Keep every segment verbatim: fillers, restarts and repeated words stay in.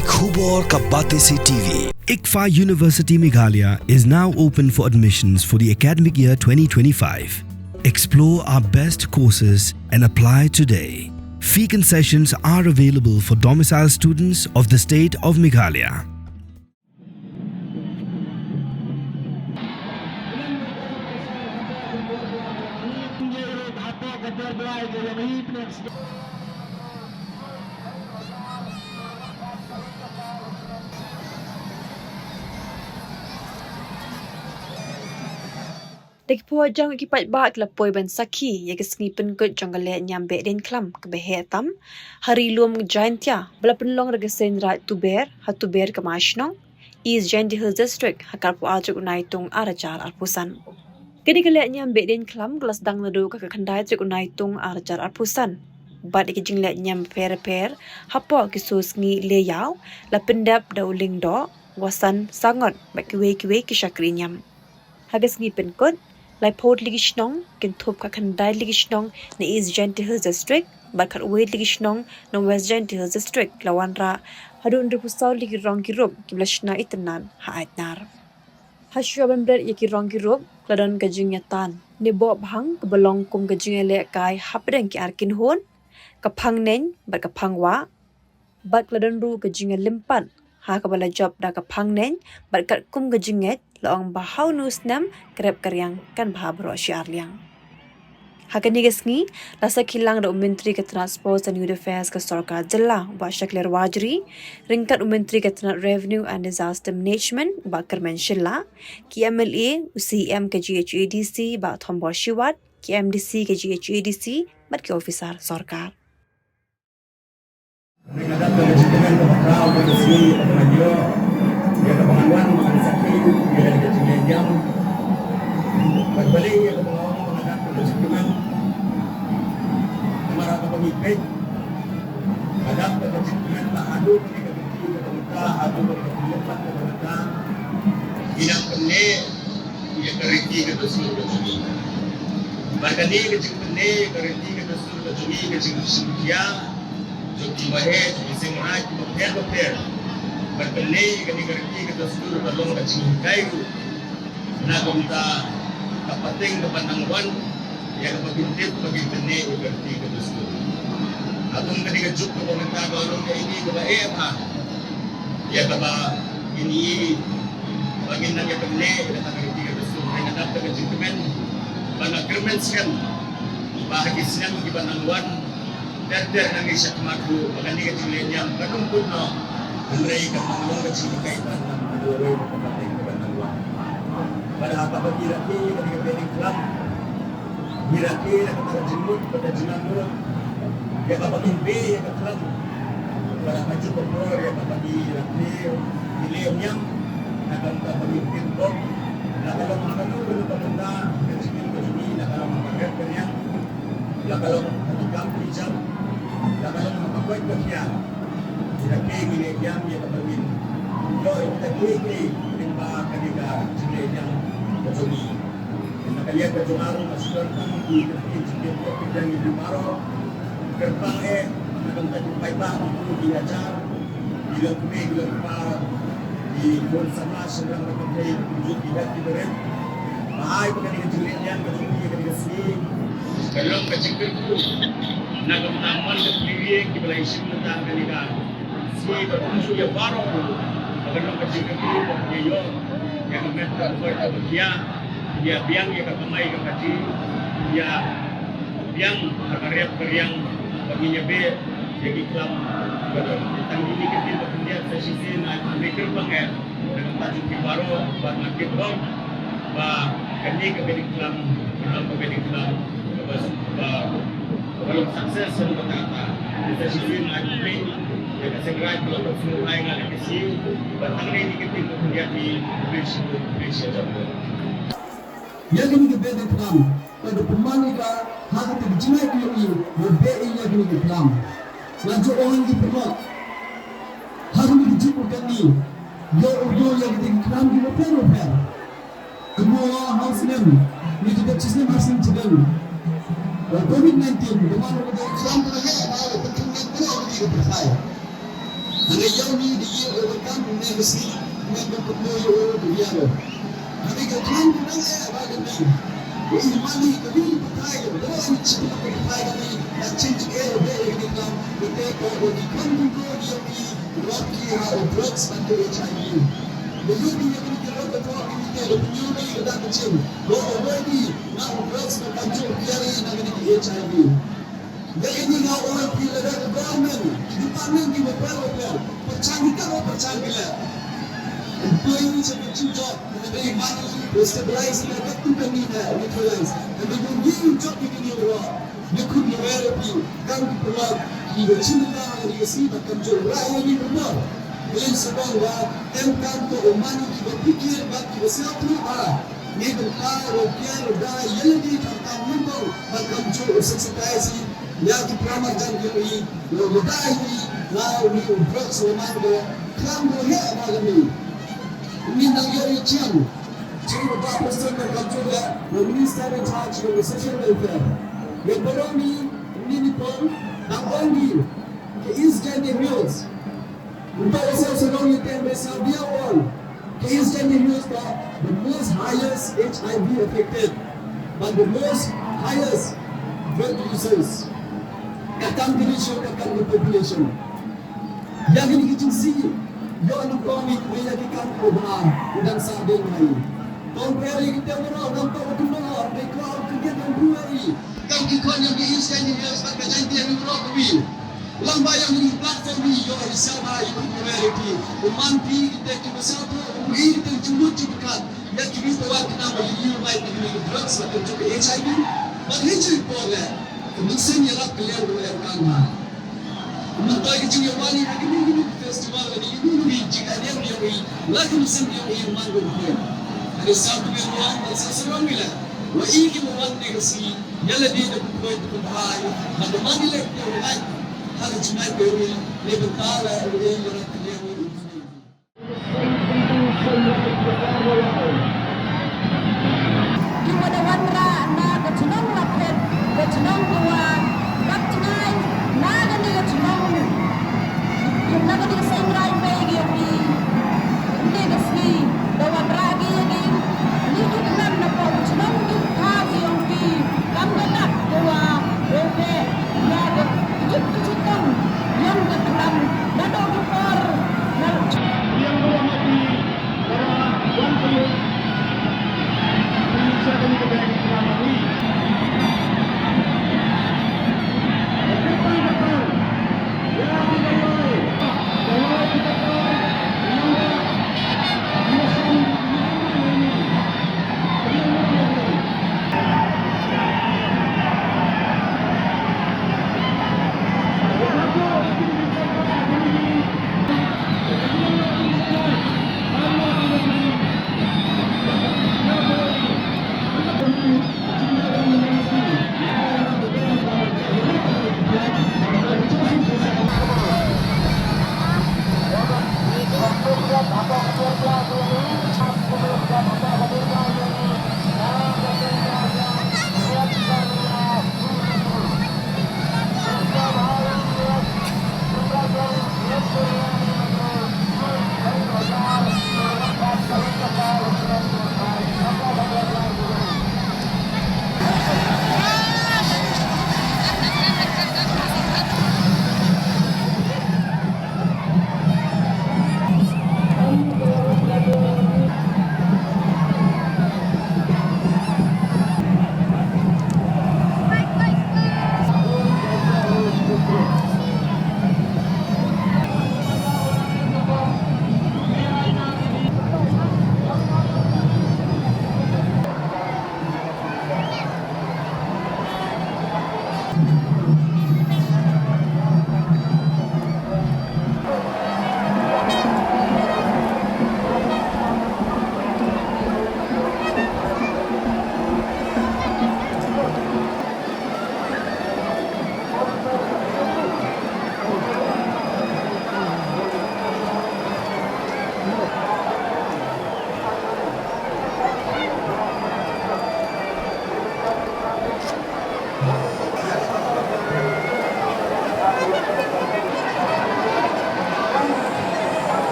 Khubor ka Batesi T V. ICFAI University Meghalaya is now open for admissions for the academic year twenty twenty-five. Explore our best courses and apply today. Fee concessions are available for domicile students of the state of Meghalaya. Da ki phuh jong ki paidbah ki la poi ban sakhi ïa ka sngi pynkut jong ka lehniam Behdeiñkhlam kaba heh tam ha Ri Lum Jaintia ba la pynlong da ka Seiñ Raij Tuber ha Tuber Kmai Shnong, East Jaintia Hills District, ha ka arphew ar tarik u Naitung ar hajar arphew san. Kane ka lehniam Behdeiñkhlam ka la sdang naduh ka khyndai tarik u Naitung ar hajar arphew san. Bad ïa ki jinglehniam bapher bapher hapoh ki sngi Lehïaw la pyndep da u Lyngdoh, Wasan Sangot bad kiwei kiwei ki shakri niam. Ha ka sngi pynkut, laiphew tylli ki shnong, kynthup ka khyndai tylli ki shnong na East Jaintia Hills District bad khatwei tylli ki shnong na West Jaintia Hills District, la wanrah haduh hynriewphew saw tylli ki rong ki rup kiba la shna itynnad ha Aitnar. Ha shuwa ban bret ïa ki rong ki rup, la don ka jingïatan ne boh bhang kaba long kum ka jingïalehkai hapdeng ki ar kynhun, ka phang neng bad ka phang wah, bad la don ruh ka jingïalympat ha kaba la jop da ka phang neng bad katkum ka jingngeit, la ong ba ha une u snem ka rep ka riang kan bha baroh shi ar liang. Ha kane ka sngi la sakhi lang da u Myntri ka tnat Sports and Youth Affairs ka Sorkar Jylla, Bah Shakliar Warjri, ryngkat u Myntri ka tnat Revenue and Disaster Management, Bah Kyrmen Shylla, ki M L A, u C E M ka G H A D C Bah Thombor Shiwat, ki M D C ka G H A D C bad ki officer sorkar. Ngi la dap da ka jingkmen kaba khraw, kaba sniew, kaba ngan ïoh, ïa kaba ngan wan ban sakhi ïa ka jingïaid ïam. Bad balei ïa kaba nga ong ba nga dap da ka jingkmen? Namar ha kaba ngi peit, nga dap da ka jingkmen ba haduh kane ka kti kaba mynta, haduh kane ka jingkmen kaba mynta, ngi dang pynleh ïa ka riti ka dustur ka jong ngi. Bad kane ka jingpynleh ïa ka riti ka dustur ka jong ngi, ka jingshim khia jong ki baheh, jong ki seng raij kiba pher bapher. Bad pynleh ïa kane ka riti ka dustur ka long ka jinghikai ruh na ka bynta ka pateng kaba nang wan, ïa kaba kin tip ba kin pynleh ïa ka riti ka dustur. Hatum kane ka juk kaba mynta ka long kaei kaei kaba eh bha. Ïa kaba ngin ïohi ba ngin nang ïa pynleh ïa kata ka riti ka dustur. Nga dap da ka jingkmen bad nga kyrmen skhem ba ha ki snem kiba nang wan, ter ter na ngi shakhmat ruh ba kane ka jingleh niam kan ym kut noh. Hynrei kan nang long ka jinghikai pat na ka bynta ka pateng kaba nang wan. Bad ha kaba ngi rakhe ïa kane ka Behdeiñkhlam, ngi rakhe da kata ka jingmut bad ka jingangnud ïa kaba ngin beh ïa ka khlam. Bad ha kajuh ka por ïa kaba ngi rakhe, ngi leh niam na ka bynta ba ngin pynbor. La ka long ha kano kano ka bynta ka jingim ka jong ngi, la ka long ha ka rep ka riang, la ka long ha ki kam ki jam, la ka long ha ka koit ka khiah. Ngi rakhe, ngi leh niam ïa kaba ngin ïoh ïa kita kiei kiei lyngba kane ka jingleh niam ka jong ngi. Na ka liang ka jong nga ruh nga sngewbha ban kyrpad ïa phi baroh. Kyrpang eh na ka bynta ki paidbah, ki hajar, ki longkmie, ki longkpa, ki khun samla, shynrang bad kynthei, ki kynjoh, ki dap, ki barit. Ba ai ba kane ka jingleh niam ka jong phi ha kane ka sngi ka long ka jingkyrkhu na ka bynta man ka phi kiba la ïashim bynta ha kane ka sngi, ba kumjuh ïa baroh ruh ba kan long ka jingkyrkhu ba kin ïoh ïa ka met kaba koit kaba khiah, ïa biang ïa ka kamai ka kajih, ïa biang ha ka rep ka riang, ba ngin ïa beh ïa ki khlam. Tang kine ki ktien ba khyndiat, sa shisien nga ai khublei kyrpang eh na ka bynta jong phi baroh, bad nga tip bha ba kane ka Behdeiñkhlam ka long ka Behdeiñkhlam kaba, ba Ka long success ka long kata kata. Sa shisien nga ai khublei ïa ka Seng Raij ba la pynsngewbha ïa nga ïa ka sngi. Bad hangne kine ki ktien ba khyndiat, khublei shibun, khublei shibun. Ïa kane ka Behdeiñkhlam, ka da pynman ïa ka ha kata ka jingai ka ïohi, ïa beh ïa kane ka khlam. Nga ju ong ïa ki paralok, ha kane ka juk ka kane, ïoh u ïoh ïa kata ka khlam kiba pher bapher. Kumba ha u snem, ngi ju dep shisnem ha snem jadon. Covid nineteen, kumba ngi ju dep shisnem ha snem jadon. Hynrei ïa une da ïoh ïa ka kam ne ka sngi, ne ka pynlong ïa u ruh ïa u. Hynrei ka khlam ka dang eh ba ka dei. Ïa i mane ka ri ka pyrthai ka dei, ïa ka pyrthai ka dei, ka change eh ba ïa ka dei kam, ka dei ka ba ki kham kumno ïa u, rot ki ha u drugs bad ka H I V. Ba ïoh ki ïa ka dei ki rot ka dei ki dei ka pynïoh ka dei ka dei ka change. Ba avoid ki na u drugs bad ka jong ki ïa ka dei ka H I V. Ïa kine nga ong ïa phi lada ka government, ki department kiba pher ba pher, pyrshang ki katno pyrshang ki leh. Employee sha ka jingjob, ka dei ban stabilize ïa ka tu ka ni ka neutralize. Ka dei ban jingjob ïa kine ruh. Ïa khun ïa wer ïa phi, kam ki pynlong, kiba chim bynta ha kane ka sngi bad kam jur rah ïa kine ruh. Khlem sdang ba em kam ka u mane kiba phikir bad kiba sngewthuh ba Ngi bynta ruh kiar ruh da ïa lade khamtam nyngkong ba kam jur u sensitize ïa ki para marjan ki ri ruh da ïa la ri u drugs ruh man ruh klam ruh heh ba ka mi. Ngi nang ïoh ïa chiang. Chiang ruh ba person ba kam jur ïa u minister in charge ïa u social welfare. Ïa baroh ngi ngi ni pon dang ong ngi ka East Jaintia Hills. Nto sa sa long ite me sa dia wan. Ka East Jaintia Hills ka the most highest H I V affected, but the most highest drug users. Ka kam ka ratio, ka kam ka population. Ïa kine ki jingsi, ïoh nyngkong ïa ki kam ko ba dang sa dei mai. Compare ïa kite baroh, namar ka kumno, dei ko ka kit dang buai. Kam ki khon ïa ki East Jaintia Hills bad ka Jaintia Hills baroh ka wi. Lang ba ïa kane ka platform hi ïoh hi sha ba ïa kane ka rarity. U man phi kite kiba sngewthuh, u ïohi kite ki jingmut jingpyrkhat. Ïa kiwei kiwei ki nang ba ïohi ïa kane ka drugs bad ka jong ka H I V. Bad hi jingpyrkhat leh. Ka mynsiem ïarap ka liang ruh em kan ba. Mynta ka jingïawan ïa kane ka festival, ïa kane ka jingïaid ïa u, la ka mynsiem ïa u man ruh phi. Ane sa tu ïa wan, sa sa wan ïa la. Wa ïa ki wan ne ka sngi. Ïa lade da pynpoi da pynphai, bad da mane leh ïa u lait ha ka jingai peri ne bynta la ïa u ïa la ka ïa u. Ki wa da wanrah na ka chnong Laphet, ka chnong Gawar, bad tngai na kane ka chnong Kumta ka dei ka seng rai bei ki ong ki. Ynda ka sngi da wanrah ki ïa ki. Ni ki khnang na pdeng u chnong ki kha ki ong ki. Kam ka dak ka wa. Ope. Ïa ka kjut kjut tong. Ïa ka khnang. Na do ki por. Na. Ïa ka wa ma ki. Ka wa wan ki. Ki sa ka ni ka beng ka ma ki.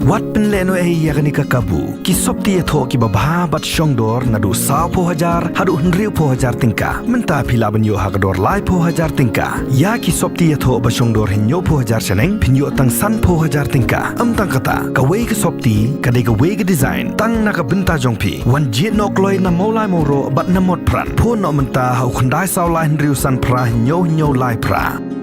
Wat pynlehnohei ïa kane ka kabu. Ki sopti ïathoh kiba bha bad shongdor naduh sawphew hajar haduh hynriewphew hajar tyngka. Mynta phi lah ban ïoh ha ka dor laiphew hajar tyngka. Ïa ki sopti ïathoh ba shongdor hynñiewphew hajar shaneng phin ïoh tang sanphew hajar tyngka. Ym tang kata, kawei ka sopti ka dei kawei ka design tang na ka bynta jong phi. Wan jied noh kloi na Mawlai Mawroh bad na Motphran. Phone noh mynta ha u khyndai saw lai hynriew san phra hynñiew hynñiew lai phra.